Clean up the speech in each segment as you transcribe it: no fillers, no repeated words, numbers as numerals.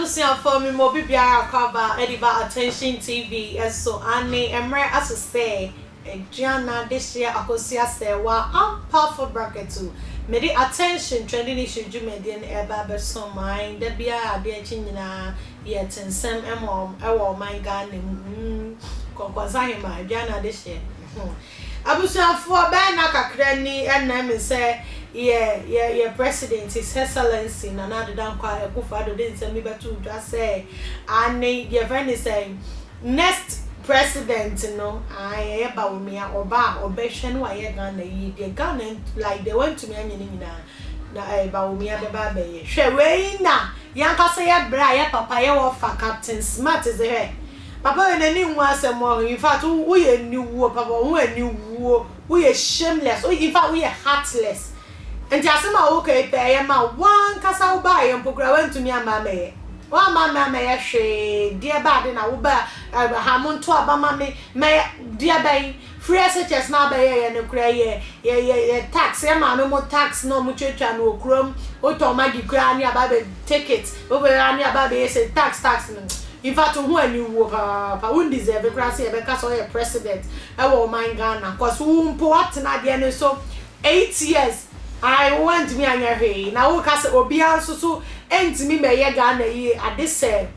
Abusuafoɔ me ma obi biara akwaaba de ba Attention TV so aane mmerɛ aso sɛ Aduana adehyeɛ Akosua Sɛɛwa ampa for bracket o mede Attention trending issue dwumadie no ɛreba abɛso mo aane da biara adeɛ akyi nyinaa yɛ te nsɛm ma ɛwɔ ɔman Ghana mu mm Kɔnkɔnsa Ahemaa Aduana adehyeɛ hmm. Abusuafoɔ, bɛyɛ nna kakra ni na ɛme sɛ yɛ yɛ yɛ President His Excellency Nana Addo Dankwa Akufo Addo de nsɛm bi bɛtoo dwa sɛ aane yɛfrɛ no sɛn next President no aane ɛyɛ Bawumia ɔba a ɔbɛhwɛ na wayɛ Ghana yie deɛ Ghana like deɛ wantumi anyɛ ne nyinaa na ɛɛ Bawumia bɛba abɛyɛ hwɛ wei na Yɛankasa yɛ brɛ a yɛ papa yɛ wɔfa captain smart dze hwɛ papa wei n'ani nwu asɛm ɔho infact wo woyɛ aniwuo papa wo ho aniwuo woyɛ shameless wo infact woyɛ heartless nti asɛm a woka yi pɛ ɛyɛ ma wankasa wo baayɛ mpo koraa wantumi amma amɛyɛ wamma amma amɛyɛ hwee deɛ ba ade na wo ba ha mo nto aba ma me mɛyɛ deɛ bɛn. Free SHS no abɛyɛ yɛ no koraa yɛ yɛ yɛ yɛ tax yɛ maame mo tax na ɔmo tuatua no wɔ kurom wotɔn maggi koraa ne aba abɛ take it wobɛ a ne aba abɛyɛ sɛ tax tax no infact wo ho aniwuo papaapa wo ndeserve koraa sɛ yɛbɛka sɛ ɔyɛ president ɛwɔ ɔman Ghana cos wo mpo watena adeɛ no so 8 years ae wo antumi anyɛ hwee na woka sɛ obiara nso so ntumi mɛyɛ Ghana yie ade sɛ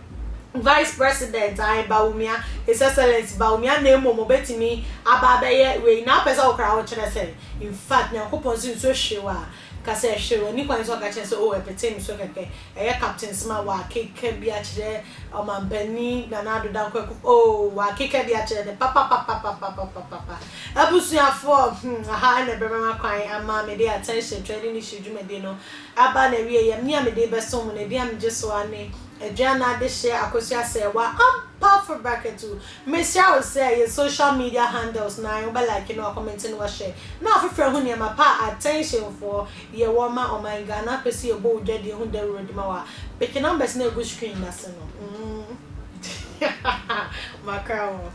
Vice President ae Bawumia, His Excellency Bawumia na mmom obetumi aba abɛyɛ wei na apɛ sɛ wokora wokyerɛ sɛ in fact Nyankopɔn sɛ nsuo hwe wo a ka sɛ ɛhwe wo ani kwan sɛ ɔka kyerɛ sɛ oh ɛpetee me so kɛkɛ ɛyɛ Captain Smart wakeka bi akyerɛ ɔmampanin Nana Addo Dankwa Akufo oh wakeka bi akyerɛ no papapapapapapapa abusuafoɔ hmm aha ɛna ɛbɛma kwan ama mede attention trending issue dwumadie no aba na awie yɛ me a mede bɛso mu na ɛdi a megye so ane Aduana Adehyeɛ Akosua Sɛɛwa ampa for bracket o Mesrɛ wo sɛ yɛ social media handles na wobɛ like na wa comment na wa share na afoforɔ ahu nneɛma pa a attention foɔ yɛ wɔ ma ɔman Ghana apɛ sɛ yɛbɔ wo dwadie ho dawuro de ma wo a pick numbers na ɛgu screen no ase no mm makra wo.